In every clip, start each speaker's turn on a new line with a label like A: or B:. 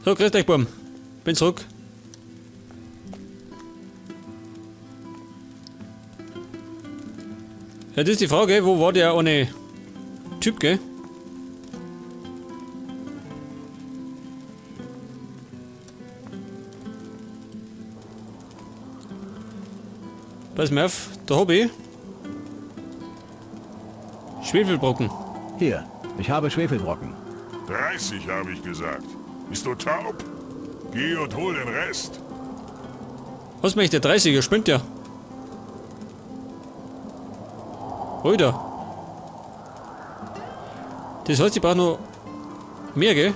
A: So, grüßt euch, Buam. Bin zurück. Ja, das ist die Frage, wo war der eine Typ, gell? Pass mal auf, da hab ich Schwefelbrocken.
B: Hier, ich habe Schwefelbrocken.
C: 30 habe ich gesagt. Bist du taub? Geh und hol den Rest.
A: Was möchte der 30er? Spinnt ja. Alter. Das heißt, ich brauche noch mehr, gell?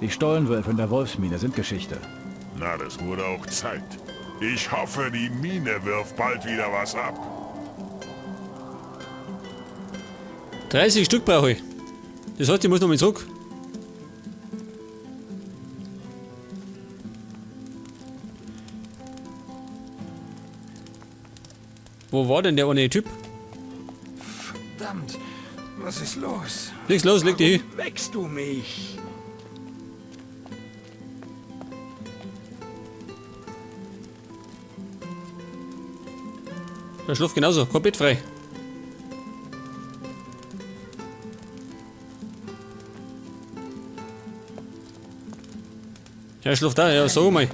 B: Die Stollenwölfe in der Wolfsmine sind Geschichte.
C: Na, das wurde auch Zeit. Ich hoffe, die Mine wirft bald wieder was ab.
A: 30 Stück brauche ich. Das heißt, ich muss noch mal zurück. Wo war denn der eine Typ?
D: Verdammt, was ist los?
A: Nix los, leg dich hin.
D: Warum wächst du mich?
A: Der schläft genauso, komplett frei. Ja, schläft da, ja, sag mal.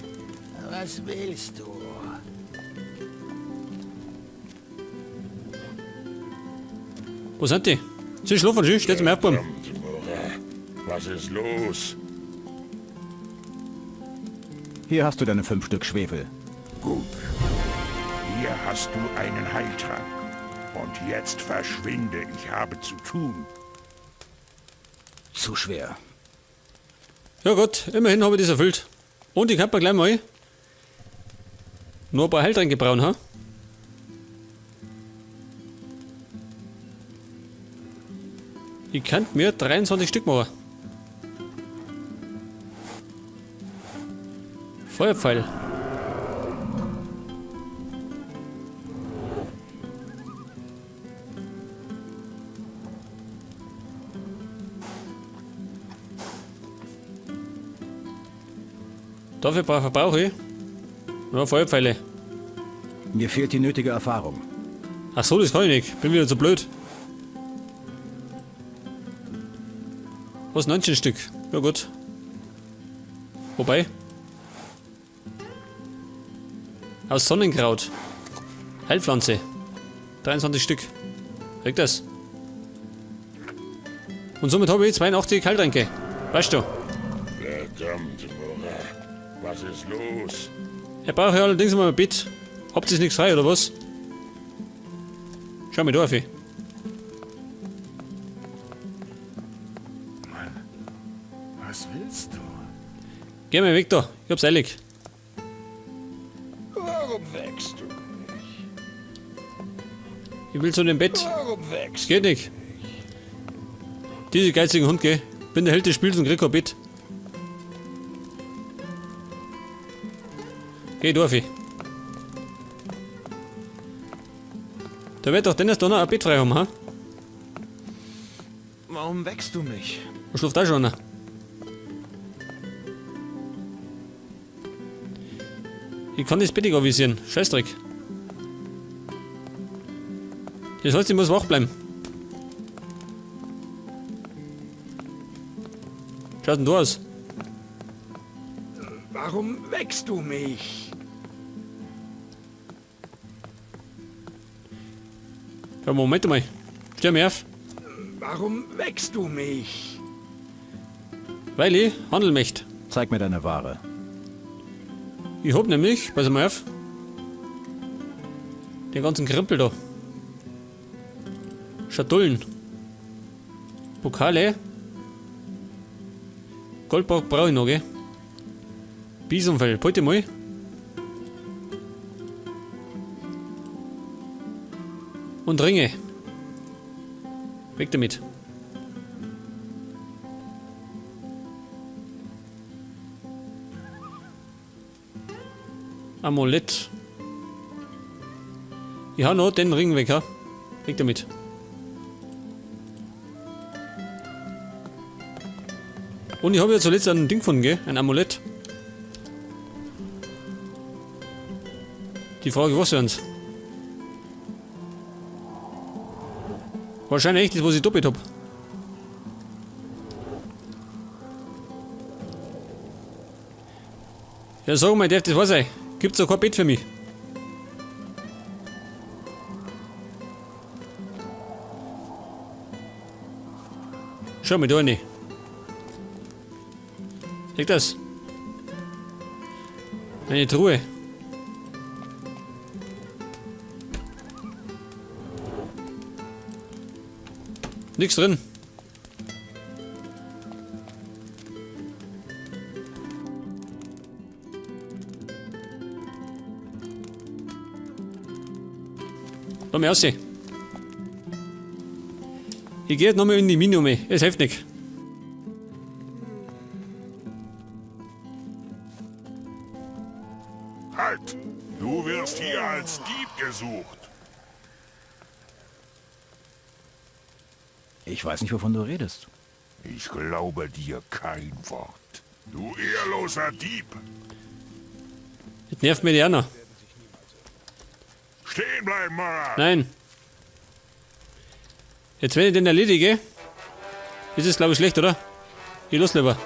D: Was willst du?
A: Wo sind die? Sie schlafen schon, steht's mir auf, Buam.
C: Verdammt, Mora. Was ist los?
B: Hier hast du deine 5 Stück Schwefel.
C: Gut. Hier hast du einen Heiltrank. Und jetzt verschwinde, ich habe zu tun.
B: Zu schwer.
A: Ja gut, immerhin habe ich das erfüllt. Und ich kann mir gleich mal nur ein paar Heiltränke brauen, ha? Ich könnte mir 23 Stück machen. Feuerpfeil. Dafür brauche ich ja, Feuerpfeile.
B: Mir fehlt die nötige Erfahrung.
A: Ach so, das kann ich nicht. Bin wieder zu blöd. Was, 19 Stück? Ja gut. Wobei. Aus Sonnenkraut. Heilpflanze. 23 Stück. Kriegt das. Und somit habe ich 82 Heiltränke. Weißt du?
C: Verdammt, Mora. Was ist los?
A: Ich brauche ja allerdings mal ein Bett. Habt ihr nichts frei, oder was? Schau mal da auf.
C: Mann, was willst du?
A: Geh mal weg da, ich hab's eilig.
D: Warum wächst du mich?
A: Ich will zu dem Bett.
D: Warum wächst
A: Geht nicht. Diese geizigen Hund, gell? Bin der Held des Spiels und krieg kein Bett. Geh, Dorfi. Da wird doch Dennis da noch ein Bett frei haben, ha?
D: Warum wächst du mich?
A: Da schläft auch schon einer. Ich kann das Bett nicht avisieren. Scheißdreck. Das heißt, ich muss wach bleiben. Schaut denn du aus?
D: Warum wächst du mich?
A: Ja, Moment mal. Steh mir auf.
D: Warum wächst du mich?
A: Weil ich handeln möchte.
B: Zeig mir deine Ware.
A: Ich hab nämlich, pass mal auf, den ganzen Krempel da. Schatullen. Pokale. Goldbock brauche ich noch, gell? Bisonfell, bitte mal. Und Ringe. Weg damit. Amulett. Ich hab noch den Ring weg, ha? Weg damit. Und ich habe ja zuletzt ein Ding gefunden, gell? Ein Amulett. Die Frage, was wären's? Wahrscheinlich echt das, was ich doppelt hab. Ja, sag mal, darf das wahr sein? Gibt's da kein Bett für mich? Schau mal da rein. Seht das? Eine Truhe. Nix drin. Lass mich aussehen. Ich geh jetzt nochmal in die Mine um. Es hilft nicht.
C: Halt! Du wirst hier als Dieb gesucht.
B: Ich weiß nicht, wovon du redest.
C: Ich glaube dir kein Wort. Du ehrloser Dieb!
A: Jetzt nervt mir die auch noch.
C: Stehen bleiben, Mara!
A: Nein. Jetzt, wenn ich den erledige, ist es, glaube ich, schlecht, oder? Ich los lieber.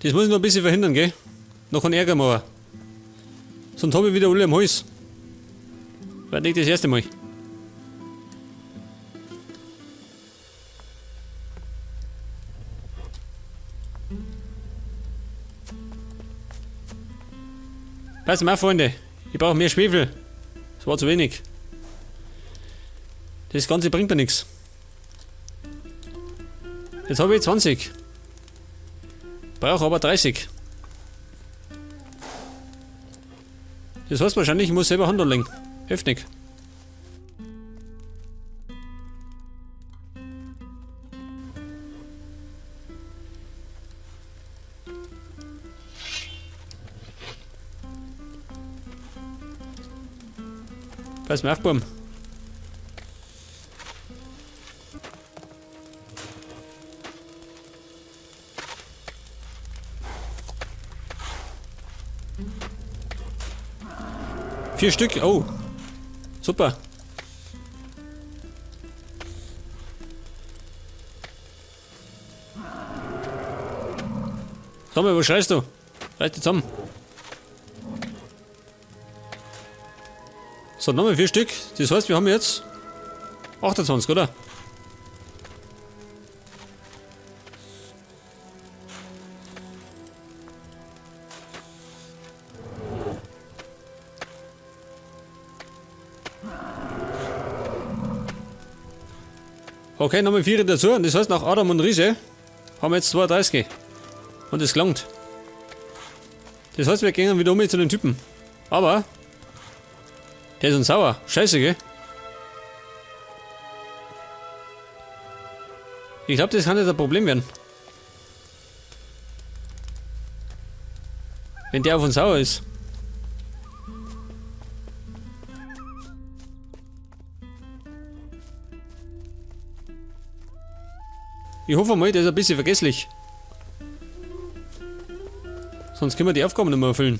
A: Das muss ich noch ein bisschen verhindern, gell? Noch keinen Ärger machen. Sonst hab ich wieder alle am Hals. War nicht das erste Mal. Passt mal auf, Freunde. Ich brauche mehr Schwefel. Das war zu wenig. Das Ganze bringt mir nichts. Jetzt habe ich 20. Brauche aber 30. Das heißt wahrscheinlich, ich muss selber Hand anlegen. Hilft nicht. Pass mal auf, Buam. 4 Stück, oh. Super. Sag mal, wo schreist du? Reiß dich zusammen. So, nochmal 4 Stück. Das heißt, wir haben jetzt 28, oder? Okay, nochmal 4 dazu. Und das heißt, nach Adam und Riese haben wir jetzt 32. Und es gelangt. Das heißt, wir gehen wieder um zu den Typen. Aber der ist uns sauer. Scheiße, gell? Ich glaub, das kann nicht ein Problem werden. Wenn der auf uns sauer ist. Ich hoffe mal, der ist ein bisschen vergesslich. Sonst können wir die Aufgaben nicht mehr erfüllen.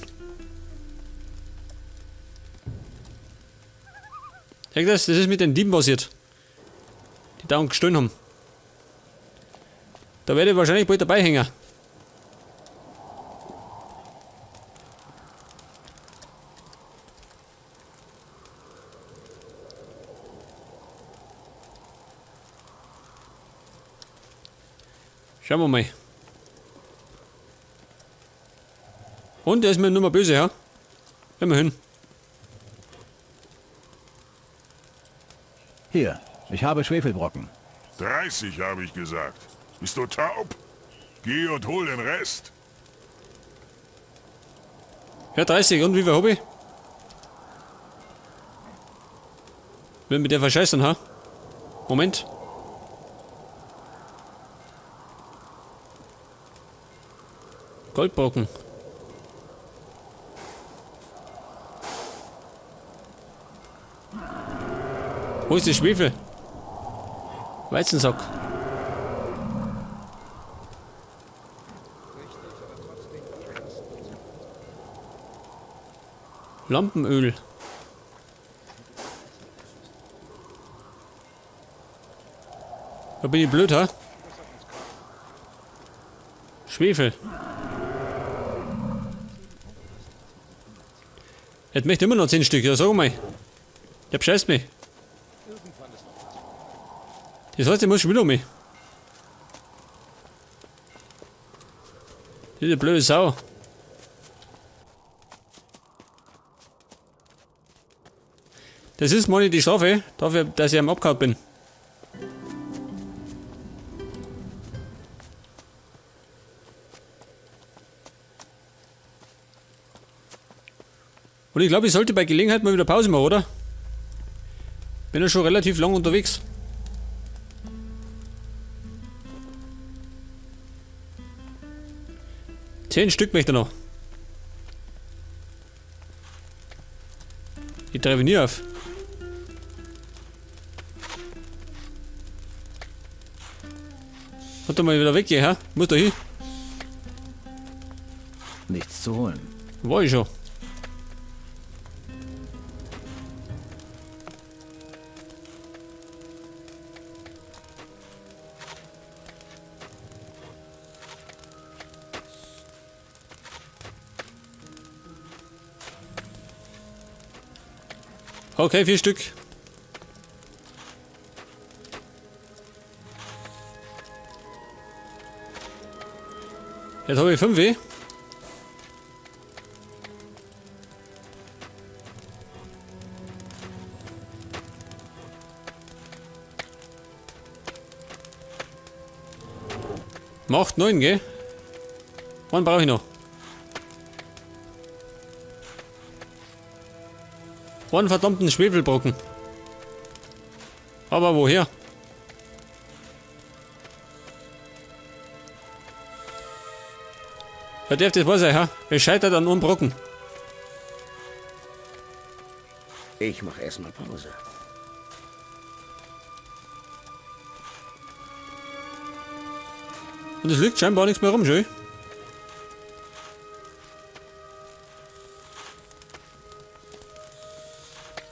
A: Sag das, das ist mit den Dieben passiert. Die da gestohlen haben. Da werde ich wahrscheinlich bald dabei hängen. Schauen wir mal. Und der ist mir nur mal böse, ja? Immerhin.
B: Hier, ich habe Schwefelbrocken.
C: 30 habe ich gesagt. Bist du taub? Geh und hol den Rest.
A: Ja, 30. Und wie viel hab ich? Will mit der verscheißen, ha? Moment. Goldbrocken. Wo ist der Schwefel? Weizensack. Lampenöl. Da bin ich blöd, ha? Schwefel. Jetzt möchte ich immer noch 10 Stück, ja sag mal. Der bescheißt mich. Das heißt, ich muss schon wieder um mich. Diese blöde Sau. Das ist meine die Strafe, dafür, dass ich am Abgehauen bin. Und ich glaube, ich sollte bei Gelegenheit mal wieder Pause machen, oder? Bin ja schon relativ lang unterwegs. 10 Stück möchte ich noch. Ich treffe nie auf. Hat er mal wieder weggehen, hä? Muss da hin.
B: Nichts zu holen.
A: War ich schon. Okay, 4 Stück. Jetzt habe ich 5, eh? Macht 9, gell? Wann brauche ich noch? Einen verdammten Schwefelbrocken. Aber woher? Ja, darf das wahr sein, ha? Es scheitert an einem Brocken.
E: Ich mach erstmal Pause.
A: Und es liegt scheinbar nichts mehr rum, schön.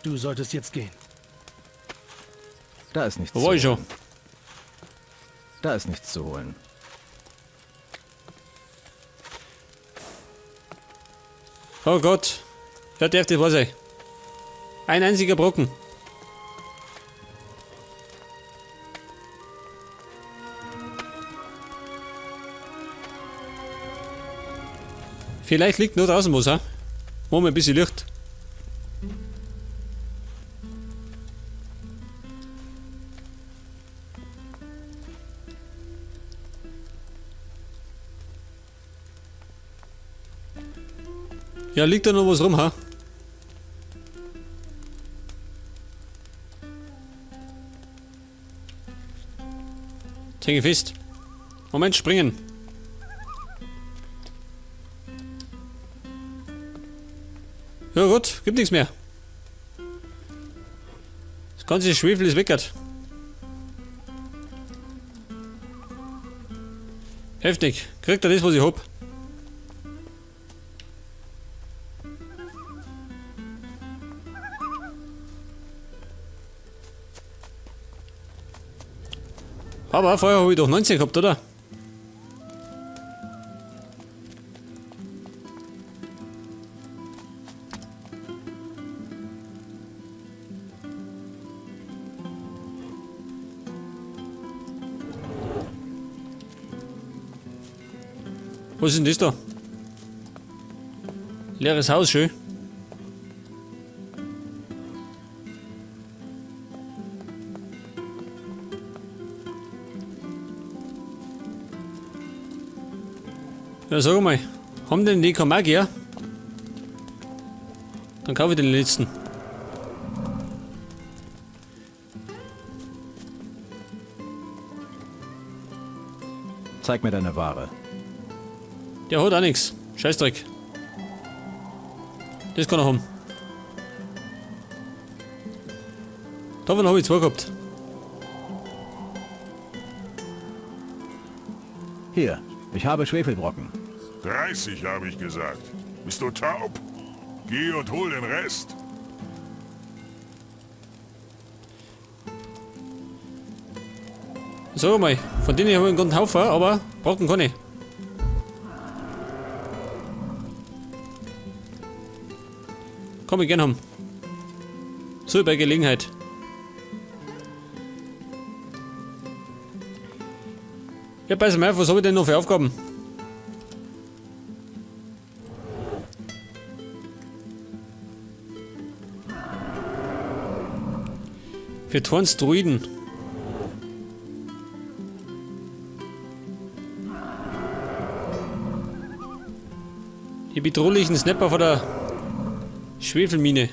F: Du solltest jetzt gehen.
B: Da ist nichts
A: Wo war
B: zu
A: ich schon?
B: holen. Da ist nichts zu holen.
A: Oh Gott. Ja, darf das wahr sein. Ein einziger Brocken. Vielleicht liegt nur draußen was, ha? Machen wir ein bisschen Licht. Ja, liegt da noch was rum, ha? Jetzt hänge ich fest. Moment, springen. Ja gut, gibt nichts mehr. Das ganze Schwefel ist weggert. Heftig. Kriegt er das, was ich hab? Aber vorher hab ich doch 19 gehabt, oder? Was ist denn das da? Leeres Haus, schön. Ja, sag mal, haben denn die keine Magier? Dann kaufe ich den letzten.
B: Zeig mir deine Ware.
A: Der hat auch nix. Scheißdreck. Das kann er haben. Davon habe ich zwei gehabt.
B: Hier, ich habe Schwefelbrocken.
C: 30 habe ich gesagt. Bist du taub? Geh und hol den Rest.
A: Sag mal, von denen habe ich einen ganzen Haufen, aber Brocken kann ich. Kann ich gern haben. So, bei Gelegenheit. Ja, pass mal auf, was habe ich denn noch für Aufgaben? Für Thorns Druiden. Die bedrohlichen Snapper vor der Schwefelmine.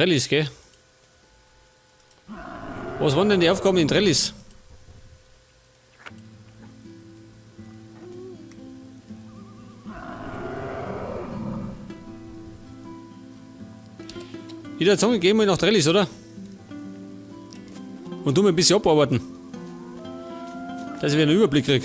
A: Trellis, gell? Was waren denn die Aufgaben in Trellis? Ich würde sagen, gehen wir nach Trellis, oder? Und tu mir ein bisschen abarbeiten. Dass ich wieder einen Überblick krieg.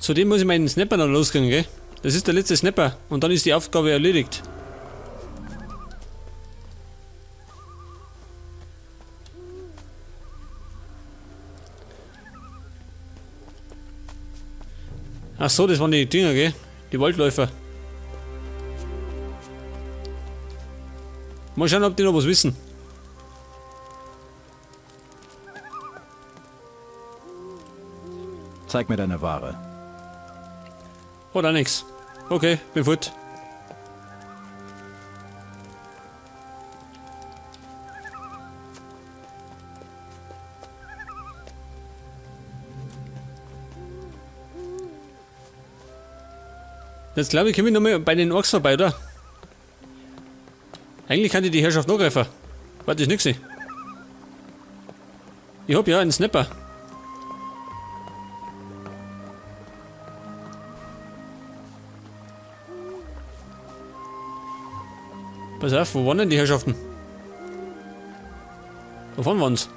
A: Zudem muss ich meinen Snapper noch loskriegen, gell? Das ist der letzte Snapper und dann ist die Aufgabe erledigt. Ach so, das waren die Dinger, gell? Die Waldläufer. Mal schauen, ob die noch was wissen.
B: Zeig mir deine Ware.
A: Oder nix. Okay, bin fort. Jetzt glaube ich, komme ich nochmal bei den Orks vorbei, oder? Eigentlich kann ich die Herrschaft angreifen. Warte, ist nix. Ich hab ja einen Snapper. Pass auf, wo waren denn die Herrschaften? Wo fahren wir uns?